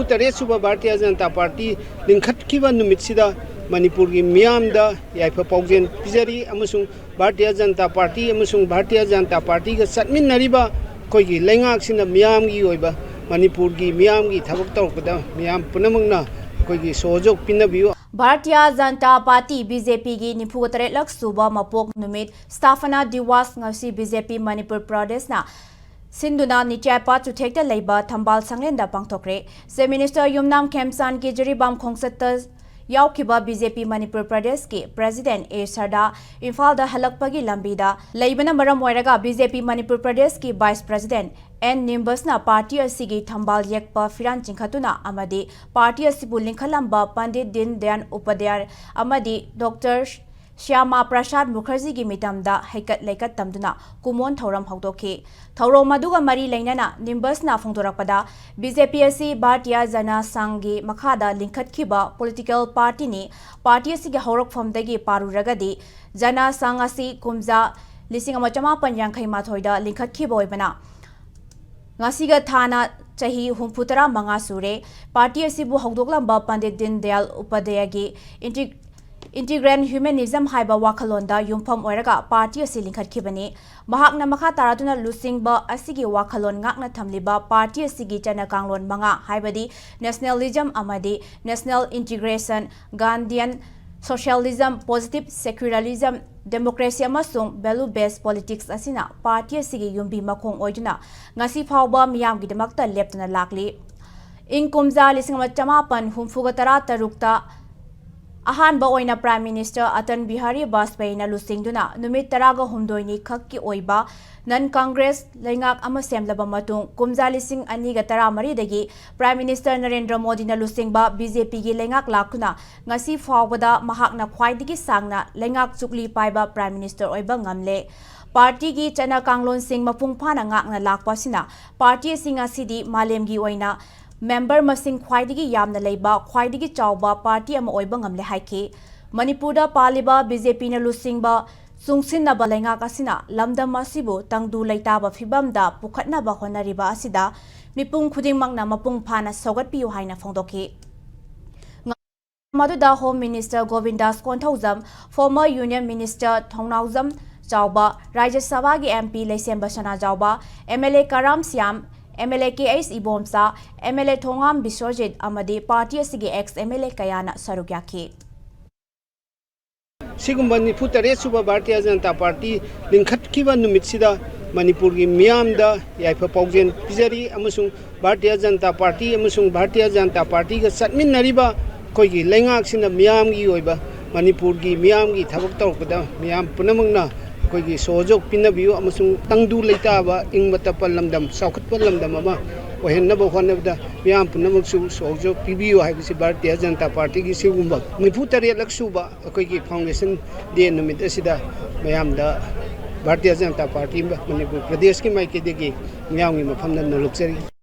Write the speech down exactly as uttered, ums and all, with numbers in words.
ꯇꯔꯦꯠ ꯁꯨꯕ ꯚꯥꯔꯇꯤꯌ ꯖꯅꯇꯥ ꯄꯥꯔꯇꯤ ꯂꯤꯡꯈꯠꯈꯤꯕ ꯅꯨꯃꯤꯠꯁꯤꯗ ꯃꯅꯤꯄꯨꯔꯒꯤ ꯃꯤꯌꯥꯝꯗ ꯌꯥꯏꯐ ꯄꯥꯎꯖꯦꯜ ꯄꯤꯖꯔꯤ, ꯑꯃꯁꯨꯡ ꯚꯥꯔꯇꯤꯌ ꯖꯅꯇꯥ ꯄꯥꯔꯇꯤ ꯑꯃꯁꯨꯡ ꯚꯥꯔꯇꯤꯌ ꯖꯅꯇꯥ ꯄꯥꯔꯇꯤꯒ ꯆꯠꯃꯤꯟꯅꯔꯤꯕ ꯑꯩꯈꯣꯏꯒꯤ ꯂꯩꯉꯥꯛꯁꯤꯅ ꯃꯤꯌꯥꯝꯒꯤ ꯑꯣꯏꯕ, ꯃꯅꯤꯄꯨꯔꯒꯤ ꯃꯤꯌꯥꯝꯒꯤ ꯊꯕꯛ ꯇꯧꯔꯛꯄꯗ ꯃꯤꯌꯥꯝ ꯄꯨꯝꯅꯃꯛꯅ ꯑꯩꯈꯣꯏꯒꯤ ꯁꯍꯌꯣꯒ ꯄꯤꯅꯕꯤꯌꯨ꯫ Bharatiya Janata party, B J ꯄꯤꯒꯤ ꯅꯤꯐꯨꯒ ꯇꯔꯦꯠꯂꯛ ꯁꯨꯕ ꯃꯄꯣꯛ ꯅꯨꯃꯤꯠ, ꯁ꯭ꯊꯥꯄꯅꯥ ꯗꯤꯋꯥꯁ, ꯉꯁꯤ ꯕꯤ ꯖꯦ ꯄꯤ ꯃꯅꯤꯄꯨꯔ ꯄ꯭ꯔꯗꯦꯁꯅ ꯁꯤꯟꯗꯨꯅ ꯅꯤꯆꯥꯏꯄꯥ ꯆꯨꯊꯦꯛꯇ ꯂꯩꯕ ꯊꯝꯕꯥꯜ ꯁꯪꯂꯦꯟꯗ ꯄꯥꯡꯊꯣꯛꯈ꯭ꯔꯦ꯫ ꯆꯤꯐ ꯃꯤꯅꯤꯁꯇꯔ ꯌꯨꯝꯅꯥꯝ ꯈꯦꯝꯆꯥꯟꯒꯤ ꯖꯤꯔꯤꯕꯥꯝ ꯈꯣꯡꯆꯠꯇ ꯌꯥꯎꯈꯤꯕ ꯕꯤ ꯖꯦ ꯄꯤ ꯃꯅꯤꯄꯨꯔ ꯄ꯭ꯔꯗꯦꯁꯀꯤ ꯄ꯭ꯔꯦꯁꯤꯗꯦꯟꯠ ꯑꯦ ꯁꯔꯗꯥ ꯏꯝꯐꯥꯜꯗ ꯍꯜꯂꯛꯄꯒꯤ ꯂꯝꯕꯤꯗ ꯂꯩꯕꯅ ꯃꯔꯝ ꯑꯣꯏꯔꯒ ꯕꯤ ꯖꯦ ꯄꯤ ꯃꯅꯤꯄꯨꯔ ꯄ꯭ꯔꯗꯦꯁꯀꯤ ꯚꯥꯏꯁ ꯄ꯭ꯔꯦꯁꯤꯗꯦꯟꯠ ꯑꯦꯟ ꯅꯤꯝꯕꯁꯅ ꯄꯥꯔꯇꯤ ꯑꯁꯤꯒꯤ ꯊꯝꯕꯥꯜ ꯌꯦꯛꯄ ꯐꯤꯔꯥꯟ ꯆꯤꯡꯈꯠꯇꯨꯅ ꯑꯃꯗꯤ ꯄꯥꯔꯇꯤ ꯑꯁꯤꯕꯨ ꯂꯤꯡꯈꯠꯂꯝꯕ ꯄꯟꯗꯤꯠ ꯗꯤꯟ ꯗꯌꯥꯟ ꯎꯄꯥꯙ꯭ꯌꯥꯌ ꯑꯃꯗꯤ ꯗꯣꯛꯇꯔ ꯁ꯭ꯌꯥꯃꯥ ꯄ꯭ꯔꯁꯥꯗ ꯃꯨꯈꯔꯖꯤꯒꯤ ꯃꯤꯇꯝꯗ ꯍꯩꯀꯠ ꯂꯩꯀꯠ ꯇꯝꯗꯨꯅ ꯀꯨꯃꯣꯟ ꯊꯧꯔꯝ ꯍꯧꯗꯣꯛꯈꯤ꯫ ꯊꯧꯔꯝ ꯑꯗꯨꯒ ꯃꯔꯤ ꯂꯩꯅꯅ ꯅꯤꯝꯕꯁꯅ ꯐꯣꯡꯗꯣꯔꯛꯄꯗ, ꯕꯤ ꯖꯦ ꯄꯤ ꯑꯁꯤ ꯚꯥꯔꯇꯤꯌ ꯖꯅ ꯁꯪꯘꯒꯤ ꯃꯈꯥꯗ ꯂꯤꯡꯈꯠꯈꯤꯕ ꯄꯣꯂꯤꯇꯤꯀꯦꯜ ꯄꯥꯔꯇꯤꯅꯤ꯫ ꯄꯥꯔꯇꯤ ꯑꯁꯤꯒꯤ ꯍꯧꯔꯛꯐꯝꯗꯒꯤ ꯄꯥꯔꯨꯔꯒꯗꯤ ꯖꯅ ꯁꯪꯘ ꯑꯁꯤ ꯀꯨꯝꯖꯥ ꯂꯤꯁꯤꯡ ꯑꯃ ꯆꯃꯥꯄꯟ ꯌꯥꯡꯈꯩ ꯃꯥꯊꯣꯏꯗ ꯂꯤꯡꯈꯠꯈꯤꯕ ꯑꯣꯏꯕꯅ, ꯉꯁꯤꯒ ꯊꯥꯅ ꯆꯍꯤ ꯍꯨꯝꯐꯨ ꯇꯔꯥ ꯃꯉꯥ ꯁꯨꯔꯦ꯫ ꯄꯥꯔꯇꯤ ꯑꯁꯤꯕꯨ ꯍꯧꯗꯣꯛꯂꯝꯕ ꯄꯟꯗꯤꯠ ꯗꯤꯟ ꯗꯌꯥꯜ ꯎꯄꯥꯙ꯭ꯌꯥꯌꯒꯤ ꯏꯟꯇꯤ-, ꯏꯟꯇꯤꯒ꯭ꯔꯦꯟ ꯍ꯭ꯌꯨꯃꯦꯅꯤꯖꯝ ꯍꯥꯏꯕ ꯋꯥꯈꯜꯂꯣꯟꯗ ꯌꯨꯝꯐꯝ ꯑꯣꯏꯔꯒ ꯄꯥꯔꯇꯤ ꯑꯁꯤ ꯂꯤꯡꯈꯠꯈꯤꯕꯅꯤ꯫ ꯃꯍꯥꯛꯅ ꯃꯈꯥ ꯇꯥꯔꯗꯨꯅ ꯂꯨꯆꯤꯡꯕ ꯑꯁꯤꯒꯤ ꯋꯥꯈꯜꯂꯣꯟ ꯉꯥꯛꯅ ꯊꯝꯂꯤꯕ ꯄꯥꯔꯇꯤ ꯑꯁꯤꯒꯤ ꯆꯠꯅ ꯀꯥꯡꯂꯣꯟ ꯃꯉꯥ, ꯍꯥꯏꯕꯗꯤ ꯅꯦꯁꯅꯦꯂꯤꯖꯝ ꯑꯃꯗꯤ ꯅꯦꯁꯅꯦꯜ ꯏꯟꯇꯤꯒ꯭ꯔꯦꯁꯟ, ꯒꯥꯟꯙꯤꯌꯟ ꯁꯣꯁꯤꯌꯦꯂꯤꯖꯝ, ꯄꯣꯖꯤꯇꯤꯚ ꯁꯦꯀ꯭ꯌꯨꯂꯔꯤꯖꯝ, ꯗꯦꯃꯣꯀ꯭ꯔꯦꯁꯤ ꯑꯃꯁꯨꯡ ꯚꯦꯂꯨ ꯕꯦꯁ ꯄꯣꯂꯤꯇꯤꯛꯁ ꯑꯁꯤꯅ ꯄꯥꯔꯇꯤ ꯑꯁꯤꯒꯤ ꯌꯨꯝꯕꯤ ꯃꯈꯣꯡ ꯑꯣꯏꯗꯨꯅ ꯉꯁꯤ ꯐꯥꯎꯕ ꯃꯤꯌꯥꯝꯒꯤꯗꯃꯛꯇ ꯂꯦꯞꯇꯅ ꯂꯥꯛꯂꯤ꯫ ꯏꯪ ꯀꯨꯝꯖꯥ ꯂꯤꯁꯤꯡ ꯑꯃ ꯆꯃꯥꯄꯟ ꯍꯨꯝꯐꯨꯒ ꯇꯔꯥ ꯇꯔꯨꯛꯇ ꯑꯍꯥꯟꯕ ꯑꯣꯏꯅ ꯄ꯭ꯔꯥꯏꯝ ꯃꯤꯅꯤꯁꯇꯔ ꯑꯇꯜ ꯕꯤꯍꯥꯔꯤ ꯕꯥꯖꯄꯦꯌꯤꯅ ꯂꯨꯆꯤꯡꯗꯨꯅ ꯅꯨꯃꯤꯠ ꯇꯔꯥꯒ ꯍꯨꯝꯗꯣꯏꯅꯤ ꯈꯛꯀꯤ ꯑꯣꯏꯕ ꯅꯟ ꯀꯪꯒ꯭ꯔꯦꯁ ꯂꯩꯉꯥꯛ ꯑꯃ ꯁꯦꯝꯂꯕ ꯃꯇꯨꯡ, ꯀꯨꯝꯖꯥ ꯂꯤꯁꯤꯡ ꯑꯅꯤꯒ ꯇꯔꯥꯃꯔꯤꯗꯒꯤ ꯄ꯭ꯔꯥꯏꯝ ꯃꯤꯅꯤꯁꯇꯔ ꯅꯔꯦꯟꯗ꯭ꯔ ꯃꯣꯗꯤꯅ ꯂꯨꯆꯤꯡꯕ ꯕꯤ ꯖꯦ ꯄꯤꯒꯤ ꯂꯩꯉꯥꯛ ꯂꯥꯛꯇꯨꯅ ꯉꯁꯤ ꯐꯥꯎꯕꯗ ꯃꯍꯥꯛꯅ ꯈ꯭ꯋꯥꯏꯗꯒꯤ ꯁꯥꯡꯅ ꯂꯩꯉꯥꯛ ꯆꯨꯞꯂꯤ ꯄꯥꯏꯕ ꯄ꯭ꯔꯥꯏꯝ ꯃꯤꯅꯤꯁꯇꯔ ꯑꯣꯏꯕ ꯉꯝꯂꯦ꯫ ꯄꯥꯔꯇꯤꯒꯤ ꯆꯠꯅ ꯀꯥꯡꯂꯣꯟꯁꯤꯡ ꯃꯄꯨꯡ ꯐꯥꯅ ꯉꯥꯛꯅ ꯂꯥꯛꯄ ꯑꯁꯤꯅ ꯄꯥꯔꯇꯤ ꯑꯁꯤ ꯉꯁꯤꯗꯤ ꯃꯥꯂꯦꯝꯒꯤ ꯑꯣꯏꯅ ꯃꯦꯝꯕꯔ ꯃꯁꯤꯡ ꯈ꯭ꯋꯥꯏꯗꯒꯤ ꯌꯥꯝꯅ ꯂꯩꯕ ꯈ꯭ꯋꯥꯏꯗꯒꯤ ꯆꯥꯎꯕ ꯄꯥꯔꯇꯤ ꯑꯃ ꯑꯣꯏꯕ ꯉꯝꯂꯦ ꯍꯥꯏꯈꯤ꯫ ꯃꯅꯤꯄꯨꯔꯗ ꯄꯥꯜꯂꯤꯕ ꯕꯤ ꯖꯦ ꯄꯤꯅ ꯂꯨꯆꯤꯡꯕ ꯆꯨꯡꯁꯤꯟꯅꯕ ꯂꯩꯉꯥꯛ ꯑꯁꯤꯅ ꯂꯝꯗꯝ ꯑꯁꯤꯕꯨ ꯇꯪꯗꯨ ꯂꯩꯇꯥꯕ ꯐꯤꯕꯝꯗ ꯄꯨꯈꯠꯅꯕ ꯍꯣꯠꯅꯔꯤꯕ ꯑꯁꯤꯗ ꯃꯤꯄꯨꯝ ꯈꯨꯗꯤꯡꯃꯛꯅ ꯃꯄꯨꯡ ꯐꯥꯅ ꯁꯧꯒꯠꯄꯤꯌꯨ ꯍꯥꯏꯅ ꯐꯣꯡꯗꯣꯛꯈꯤ꯫ ꯃꯗꯨꯗ Home Minister ꯒꯣꯕꯤꯟꯗꯥꯁ Konthoujam, former Union Minister ꯊꯧꯅꯥꯎꯖꯝ ꯆꯥꯎꯕ, ꯔꯥꯖ꯭ꯌ ꯁꯚꯥꯒꯤ M P ꯂꯩꯁꯦꯝꯕ Sanajaoba, M L A Karam Shyam, M L A K H Ibomcha, M L A ꯊꯣꯉꯥꯝ ꯕꯤꯁ꯭ꯋꯖꯤꯠ ꯑꯃꯗꯤ party ꯑꯁꯤꯒꯤ ex M L A ꯀꯌꯥꯅ ꯁꯔꯨꯛ ꯌꯥꯈꯤ꯫ ꯁꯤꯒꯨꯝꯕ ꯅꯤꯐꯨ ꯇꯔꯦꯠ ꯁꯨꯕ ꯚꯥꯔꯇꯤꯌ ꯖꯅꯇꯥ ꯄꯥꯔꯇꯤ ꯂꯤꯡꯈꯠꯈꯤꯕ ꯅꯨꯃꯤꯠꯁꯤꯗ ꯃꯅꯤꯄꯨꯔꯒꯤ ꯃꯤꯌꯥꯝꯗ ꯌꯥꯏꯐ ꯄꯥꯎꯖꯦꯜ ꯄꯤꯖꯔꯤ ꯑꯃꯁꯨꯡ ꯚꯥꯔꯇꯤꯌ ꯖꯅꯇꯥ ꯄꯥꯔꯇꯤ ꯑꯃꯁꯨꯡ ꯚꯥꯔꯇꯤꯌ ꯖꯅꯇꯥ ꯄꯥꯔꯇꯤꯒ ꯆꯠꯃꯤꯟꯅꯔꯤꯕ ꯑꯩꯈꯣꯏꯒꯤ ꯂꯩꯉꯥꯛꯁꯤꯅ ꯃꯤꯌꯥꯝꯒꯤ ꯑꯣꯏꯕ, ꯃꯅꯤꯄꯨꯔꯒꯤ ꯃꯤꯌꯥꯝꯒꯤ ꯊꯕꯛ ꯇꯧꯔꯛꯄꯗ ꯃꯤꯌꯥꯝ ꯄꯨꯝꯅꯃꯛꯅ ꯑꯩꯈꯣꯏꯒꯤ ꯁꯍꯌꯣꯒ ꯄꯤꯅꯕꯤꯌꯨ ꯑꯃꯁꯨꯡ ꯇꯪꯗꯨ ꯂꯩꯇꯥꯕ, ꯏꯪꯕ ꯇꯞꯄ ꯂꯝꯗꯝ, ꯆꯥꯎꯈꯠꯄ ꯂꯝꯗꯝ ꯑꯃ ꯑꯣꯏꯍꯟꯅꯕ ꯍꯣꯠꯅꯕꯗ ꯃꯤꯌꯥꯝ ꯄꯨꯝꯅꯃꯛꯁꯨ ꯁꯍꯌꯣꯒ ꯄꯤꯕꯤꯌꯨ ꯍꯥꯏꯕꯁꯤ ꯚꯥꯔꯇꯤꯌ ꯖꯅꯇꯥ ꯄꯥꯔꯇꯤꯒꯤ ꯁꯤꯒꯨꯝꯕ ꯅꯤꯐꯨ ꯇꯔꯦꯠꯂꯛ ꯁꯨꯕ ꯑꯩꯈꯣꯏꯒꯤ foundation day ꯅꯨꯃꯤꯠ ꯑꯁꯤꯗ ꯃꯌꯥꯝꯗ ꯚꯥꯔꯇꯤꯌ ꯖꯅꯇꯥ ꯄꯥꯔꯇꯤ ꯃꯅꯤꯄꯨꯔ ꯄ꯭ꯔꯗꯦꯁꯀꯤ ꯃꯥꯏꯀꯩꯗꯒꯤ ꯃꯤꯌꯥꯝꯒꯤ ꯃꯐꯝꯗ ꯅꯣꯂꯨꯛꯆꯔꯤ꯫